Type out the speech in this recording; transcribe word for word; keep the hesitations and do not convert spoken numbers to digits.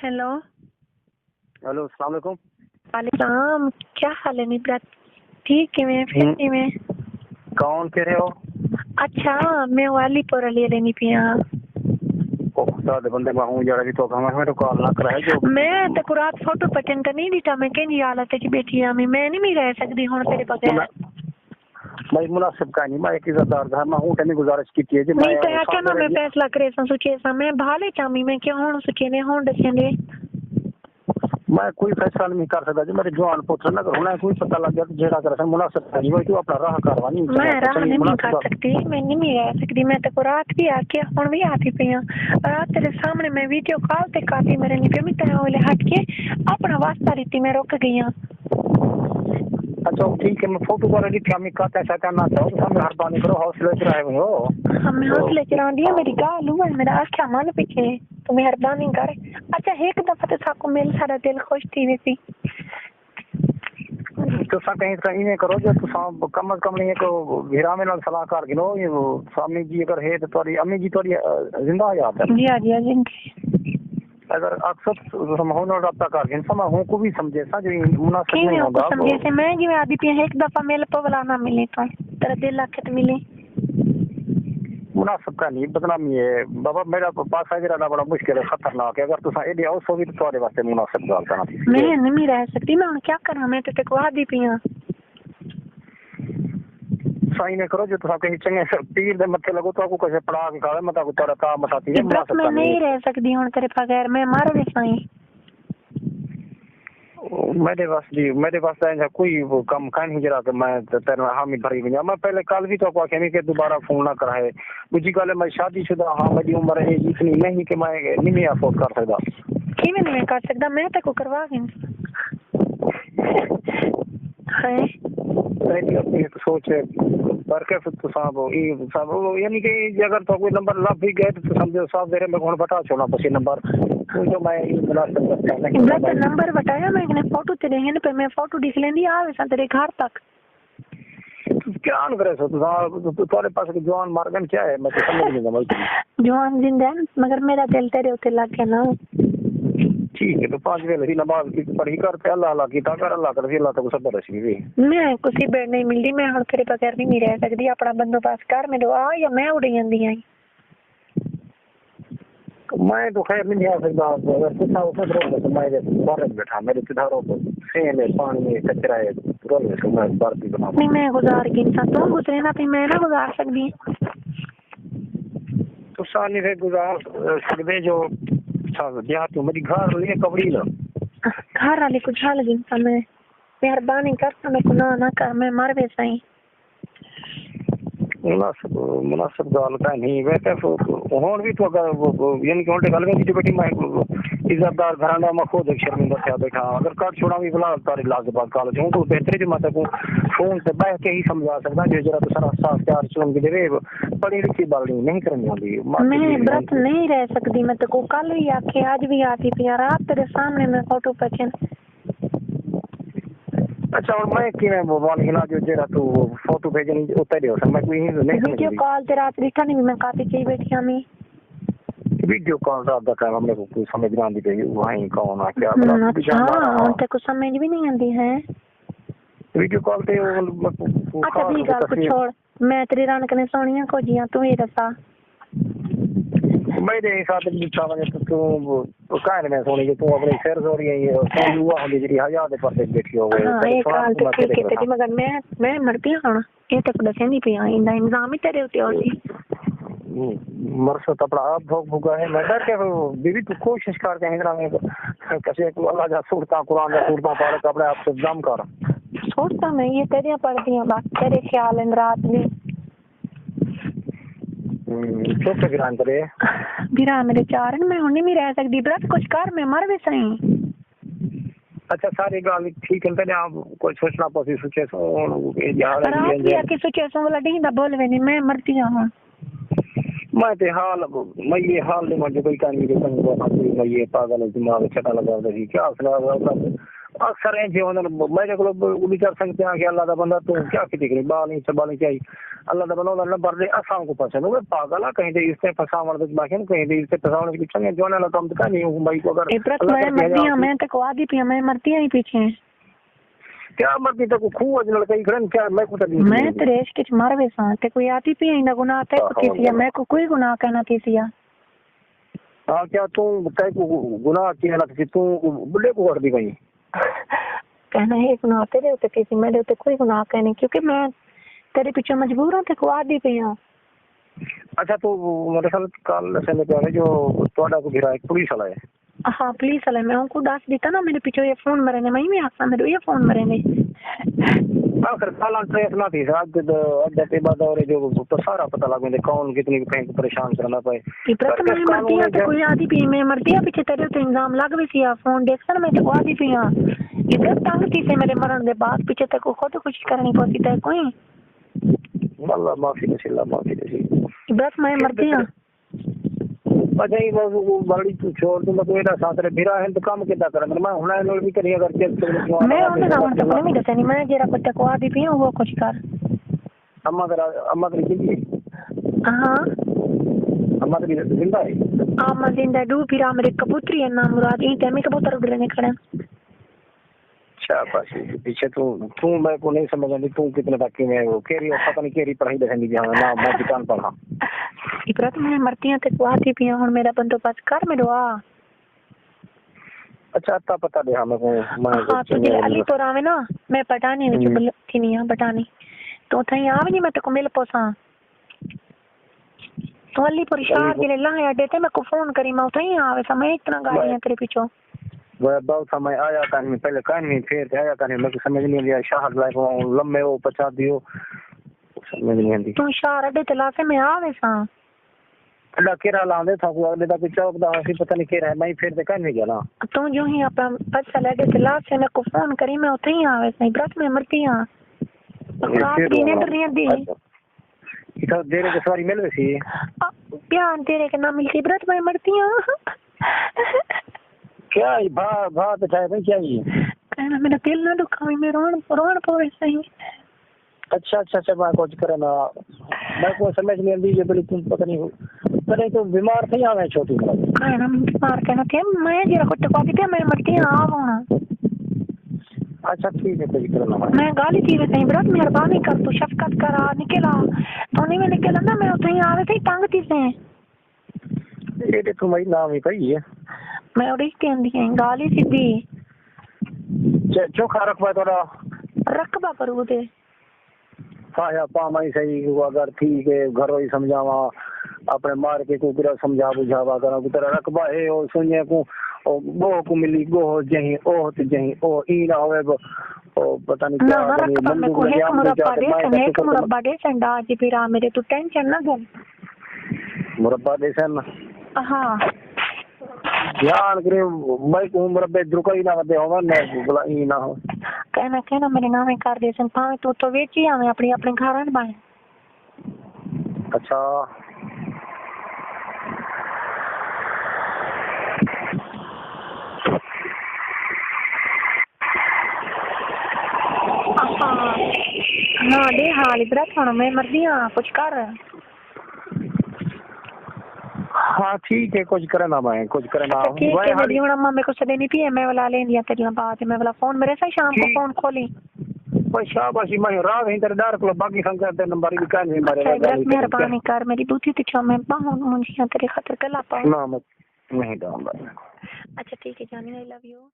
ہیلو۔ ہیلو، السلام علیکم۔ وعلیکم السلام۔ کیا حال ہے نبرت؟ ٹھیک ہے میں، پھر ہوں۔ کیویں؟ کون کہہ رہے ہو؟ اچھا، میں والی پور والی لیندی پئی ہاں۔ او خدا دے بندے، میں ہوں جڑا بھی تو کہاں میں تو کال نہ کرا ہے جو میں تے کو رات فوٹو پٹن تے نہیں ڈٹا، میں کہیں حالت وچ بیٹھی ہاں، میں نہیں می رہ سکدی ہن تیرے بغیر۔ میں، میں مناسب کا نہیں، میں ایک عزت دار گھر میں ہوں، تیری گزارش کی ہے جی، نہیں میں تے آکھیا نا میں فیصلہ کرے ساں سوچے ساں، میں بھالے چامی میں کہ ہن سوچے نے ہن دسیں دے۔ میں کوئی فیصلہ نہیں کر سکتا جی، میرے جوان پتر نہ کرو، انہیں کوئی پتہ لگ گیا کہ جیڑا کر سن مناسب کا نہیں، وہ تو اپنا راہ کروانی میں راہ نہیں کر سکتی، میں نہیں رہ سکتی، میں تے کو رات بھی آکھیا ہن بھی آتی پئی ہاں۔ رات تیرے سامنے میں ویڈیو کال تے کاتی میرے نہیں پئی، میں تے ویلے ہٹ کے اپنا واسطہ ریتی میں رک گئی ہاں۔ اچھا ٹھیک ہے، میں فوٹو پر ڈٹھا، میں کاتا شاتا نہ چاہو، تو مہربانی کرو، حوصلے سے رہے ہو۔ ہم حوصلے چ رہندی ہے، میری گال ہوا ہے، میرا آکھیا من پیچھے، تو مہربانی کر۔ اچھا ایک دفعہ تے ساکو مل، سارا دل خوش تھی ویسی۔ تساں کہیں طرح ایویں کرو جو تساں کم از کم نہیں ایک بھراویں نال صلاح کر گھنو، یہ سامنے جی اگر ہے تو تہاڈی امی جی تہاڈی، آ، زندہ حیات ہے؟ جی ہاں، جی ہاں، جی۔ اگر اکثر تساں ہوں نال رابطہ کر گھن سا، میں ہوں کو بھی سمجھے سا جو یہ مناسب نہیں کیویں ہوگا۔ سمجھے سے میں جی آدھی پئی ہاں، ایک دفعہ مل پولا نہ ملے تو تیرا دل آکھے تے ملے۔ مناسب کا نہیں، بدنامی ہے بابا، میرا پاسا جڑا بڑا مشکل ہے، خطرناک ہے۔ اگر تساں ایڈے اوسو بھی تو تہاڈے واسطے مناسب گال کنا تھی۔ میں نہیں رہ سکتی، میں ہن کیا کراں، میں تے تیکو آدھی پئی ہاں۔ سائیں نے کرو جو تساں کہیں چنگے پیر دے متھے لگو تو کو کسے پڑا کے کھاوے، متا کو تیرا تا مسا تھی ہے، عبرت مناسب میں کا نہیں نہیں ہے۔ رہ سکتی ہن تیرے بغیر، میں مر ویساں۔ میرے واسطے، میرے واسطے ایسا کوئی وہ کم کائے نہیں جڑا کہ میں تے-، تیرے نال حامی بھری ونجا۔ میں پہلے کل بھی تو کو آکھیا نہیں کہ دوبارہ فون نہ کرائے۔ دوجی گل ہے، میں شادی شدہ ہاں، میری عمر ہے اتنی نہیں کہ میں نہیں افورڈ کر سکدا۔ کیویں نہیں کر سکدا؟ میں تے کو کروا گھن۔ ہائے۔ پہلی اپنی ایک سوچ ہے، پر کہ تساں وہ، یہ سب وہ، یعنی کہ جے اگر تو کوئی نمبر لب بھی گئے تو سمجھو صاحب میرے میں کون بتا چھوڑا پسی نمبر۔ تو میں یہ مناسب کرتا نہیں۔ میں تو نمبر بتایا، میں نے فوٹو تے دیکھے پہ میں فوٹو دکھ لیندی، آ ویسا تیرے گھر تک۔ کیا نہ کرے سو تساں، تہاڈے پاس کہ جوان مر گئے کیا ہے، میں تو سمجھ نہیں سمجھ۔ جوان زندہ ہے، مگر میرا دل تیرے اتنے لگ گیا نا۔ ٹھیک ہے، تو پانچ ویلے ہی نماز کی پڑھی کر تے اللہ اللہ کیتا کر، اللہ کر، اللہ تک صبر رسی بھی۔ میں کسی بیڑ نہیں ملدی، میں ہن تیرے بغیر نہیں رہ سکدی، اپنا بندوبست کر، میرے آ یا میں اڑی جاندی آئی۔ میں تو خیر نہیں آ سکدا، اگر تساں اسے طرح تو میں دے بارے بیٹھا، میرے کدھاروں تو سین ہے، پانی ہے، کچرا ہے، گل ہے، میں بار بھی بنا۔ نہیں، میں گزار گھنساں، تو گزرے نا، پھر میں نہ گزار سکدی۔ تساں نہیں سے گزار سکدے جو دیہات تو میری گھر لے کبڑی نا۔ گھر والے کو جھل گھنساں میں، مہربانی کر، میں کو نہ نہ کر، میں مر ویساں۔ مناسب، مناسب گال کا نہیں۔ ویسے ہون بھی تو اگر، یعنی کہ ہون گل میں جی بیٹی میں عزت دار گھراں دا، میں خود ایک شرمندہ تھیا بیٹھا ہاں۔ اگر کٹ چھوڑا بھی بلا تاری لاز بات کال جو تو بہتر ہے جو میں تکو فون تے بیٹھ کے ہی سمجھا سکدا جو جرا تو سارا صاف تیار چون کے دے، پڑھی لکھی بال نہیں کرنی ہوندی۔ میں عبرت نہیں رہ سکدی، میں تکو کل بھی آکھے، اج بھی آتی پیا، رات تیرے سامنے میں فوٹو پچن۔ اچھا، ہن میں کیویں موبائل ہلا جو جیڑھا تو فوٹو بھیجنی اتھے ݙیو سن، میں کوئی نہیں سمجھ ویڈیو کال تے رات ݙٹھا نہیں، میں کافی چئی بیٹھی ہاں میں۔ ویڈیو کال رات دا ٹائم میرے کو کوئی سمجھ نہ آندی پئی، وہ ہیں کون آ کیا ہوں، اچھا، ہاں، تے کو سمجھ بھی نہیں آندی ہے۔ ویڈیو کال تے وہ اچھا، بھی گل کو چھوڑ، میں تیری رن کنے سوہݨی ہاں، کجھ ہاں، توں ہی دسا۔ میرے حساب سے ݙٹھا ونڄے تو توں کائے میں سوہݨی، جو توں اپݨے سر سوہݨی ہے، یہ سوہݨی ہوا ہوندی جیڑھی حیا دے پردے بیٹھی ہوے۔ ہاں، یہ گل تے ٹھیک ہے تیری، مگر میں، میں مر پئی ہاں ہݨ، یہ تے کوں ݙسیندی پئی ہاں، ایندا انتظام ہی تیرے اتے ہوسی۔ مرسو تے اپݨا آپ بھوگ بھوگا ہے، میں ڈر کے بی بی تو کوشش کر کے ہندرا میں کسے کو اللہ دا سورتاں، قرآن دا سورتاں پڑھ کے اپݨے آپ کو دم کر۔ سورتاں میں یہ تیریاں پڑھدی ہاں، بس تیرے خیال اندر رات دی۔ ہوں، چپ گران کرے۔ بھرا میرے چار ہیں، میں ہن نہیں رہ سکدی، برات کچھ کر، میں مر ویساں۔ اچھا، ساری گال ٹھیک ہے، تیرے آپ کوئی سوچنا پسی، سوچے سو، ہن یہ جا رہی رات بھی آ کے سوچے سو، والا ڈیندا بول ویندی، میں مرتی ہاں۔ میں تے حال، میں یہ حال نہیں، میں جو کوئی کہانی جو کہیں کو کوئی میں یہ پاگل ہے، دماغ چھٹا لگا ہوتا ہے، کیا سنا رہا ہوتا ہے۔ اکثر ہیں جو انہوں نے، میرے کو بھی کر سکتے ہیں کہ اللہ دا بندہ تو کیا فکر کرے، بال نہیں، سب بال نہیں چاہیے۔ اللہ دا بندہ، نمبر دے اساں کو پسند ہوے، پاگل آ، کہیں دے اس تے پھساوݨ وچ باقی کہیں دے اس تے پھساوݨ وچ چنگے جواناں دا کم تے کائنی۔ ہوں بھائی کو اگر، میں مردی ہاں، میں تے کو آدھی پئی ہاں، میں مردی ہاں ہی پیچھے۔ کیا مردی؟ تے کو کھوہ اج نال کئی کھڑن کیا؟ میں کو تے میں تیرے عشق وچ مر ویساں، تے کوئی آدھی پئی ہاں، گناہ تے کو کیتی ہے؟ میں کو کوئی گناہ کائنا کیتی ہے۔ ہاں، کیا توں تے کو گناہ کیا نہ کیتی؟ توں بڈے کو وڑدی پئی؟ کائنا ہے گناہ تیرے اتے کیتی، میرے اتے کوئی گناہ کائنی، کیونکہ میں تیرے پیچھے مجبور ہاں، تے کو آدھی پئی ہاں۔ اچھا، تو میرے خیال کل سے میں کہہ رہے جو تہاڈا کو بھرا ایک پولیس والا ہے۔ ہاں، پولیس والا ہے، میں ان کو دس دیتا نا، میرے پیچھے یہ فون مرے نے، میں بھی آخا میرے یہ فون مرے نے۔ آخر کالاں ٹریس نہ تھی سا، اج تے، اج تے بعد اور جو تو سارا پتہ لگ ویندے کون کتنی کہیں کو پریشان کرنا پائے۔ عبرت، میں مردی ہاں تے کوئی آدھی پئی، میں مردی ہاں، پیچھے تیرے تے الزام لگ وی سی، آ فون دیکھ سن، میں تے کو آدھی پئی ہاں۔ عبرت، تنگ تھی سے میرے مرن دے بعد، پیچھے تے کو خودکشی کرنی پوسی تے کوئی۔ اللہ معافی نصیب، اللہ معافی نصیب۔ عبرت، میں مردی ہاں۔ اچھا، یہ موضوع کو بڑی تو چھوڑ دوں، میں کوئی نہ ساتھ رہے، بھرا ہے تو کام کدا کرن، میں ہن نال بھی کری اگر چیک کر لوں۔ میں انہاں دا ہن تک نہیں دسیا نہیں، میں جیڑا کچھ تک آدھی پئی ہوں، وہ کچھ کر۔ اماں کرا، اماں کری کیتی ہے؟ ہاں۔ اماں کری زندہ ہے؟ اماں زندہ ہے، ڈو پھرا میرے کبوتری ہے، نام مراد، ایں ٹائم کبوتر اڈ رہے کھڑے۔ شاباش جی، پیچھے توں، توں میں کو نہیں سمجھ آندی، توں کتنے تک کیویں ہو، کیری، پتہ نہیں کیری پڑھائی ڈسندی پئی ہاں، نہ میں دکان پڑھا۔ عبرت، میں مردی ہاں تے کو آدھی پئی ہاں، ہن میرا بندوبست کر میرے آ۔ اچھا، اتا پتہ ڈے ہاں میں کو، میں ہاں، تو جڑے علی پور آوے نا، میں پٹانی وچ ہوں۔ بل-، تھینی ہاں، پٹانی۔ تو اتھائیں آوے نہیں، میں تے کو مل پوساں۔ تو علی پور شہر جیلے لانگھے اڈے تے میکوں فون کری، میں اتھائیں آ ویساں، میں اتنا گالیاں تیرے پچھوں۔ وہ ابا اتھاں میں آیا کائنی، پہلے کائنی، پھر تے آیا کائنی، میکوں سمجھ نہیں آیا، شہر لائے کو لمے ہو پچا دیو، سمجھ نہیں آندی۔ تو شہر اڈے تے لاسے میں آ ویساں۔ اڈا کیرا لاندے تھا کو اگلے دا کوئی چوک دا ہوسی، پتہ نہیں کیرا ہے، میں پھر تے کائنی گیا نا۔ تو جو ہی اپنا پرسل اڈے تے لاسے میکوں فون کری، میں اتھائیں آ ویساں، عبرت میں مردی ہاں۔ رات دی نیندر نہیں آندی۔ اچھا۔ اتھاں دیرے کے سواری مل ویسی؟ آ، پیان تیرے کے نہ ملسی، عبرت میں مردی ہاں۔ کیا ہی بھا، بھا تے ٹھائے بھائی، کیا ہی؟ کائنا، میرا دل نہ دکھاویں، میں روݨ، روݨ پوے سہی۔ اچھا، اچھا، اچھا، میں کچھ کرنا۔ میں کو سمجھ نہیں آندی، یہ بڑی تم پتہ نہیں ہو۔ پتہ نہیں تو بیمار تھی آویں چھوٹی۔ کائنا، میں بیمار کائنا تھی، میں جیڑا کچھ تکوا دیتے، میں مردی ہاں ہونا۔ اچھا، ٹھیک ہے، کوئی کرنا۔ میں گالی تھی ویسے، عبرت مہربانی کر، تو شفقت کر، آ نکل آ۔ تو نہیں میں نکل آندا، میں اتھائیں آ ویسے تنگ تھی سے۔ اے تے تمہاری نام ہی پئی ہے۔ میں اڑی کہندی ہیں، گالی سیدھی۔ چ-، چوکھا رقبہ تہاڈا؟ رقبہ پرو دے۔ سایا پا میں صحیح، اگر ٹھیک ہے، گھروں ہی سمجھاواں، اپنے مار کے کو پورا سمجھا بجھاوا کراں، کہ تیرا رقبہ ہے، او سنجے کو، او گوہ کو ملی، گوہ جہیں، اوہ تے جہیں، او ای نہ ہوئے، او پتہ نہیں نہ، کیا ہاں، بنی، رقبہ میں مندوق کو لگیا ایک ہم مربع جا کے دے میں سن، ایک مربع دے سن، ڈا جی پھر آ میرے، تو ٹینشن نہ کر۔ مربع دے سن؟ ہاں۔ دھیان کرے، میں کو مربع درکائی نہ ودے ہوون، میں بلا ای نہ ہو۔ کائنا، کائنا، میرے نام کر دے سن، پاویں تو، تو ویچ ہی آویں اپنی، اپنے گھر آن بائیں۔ اچھا۔ ہاں، ڈے حال عبرت ہن میں مردی ہاں، کچھ کر۔ ہاں، ٹھیک ہے، کچھ کرنا میں، کچھ کرنا۔ اچھا، ٹھیک ہے، میری ہن اماں میرے کو سدے نہیں پی ہے، میں والا لیں دیا تیرے بعد، میں والا فون میرے سا شام کو فون کھولی۔ بس شاباش، میں راہ ہی تیرے ڈر کو باقی سنگت دے نمبر بھی کہیں مارے۔ اچھا، عبرت مہربانی کر، میری دوتی تے چھو میں باہوں منجیاں تیرے خاطر کلا پاؤ۔ نہ، میں نہیں داؤں گا۔ اچھا، ٹھیک ہے جانی، I love you۔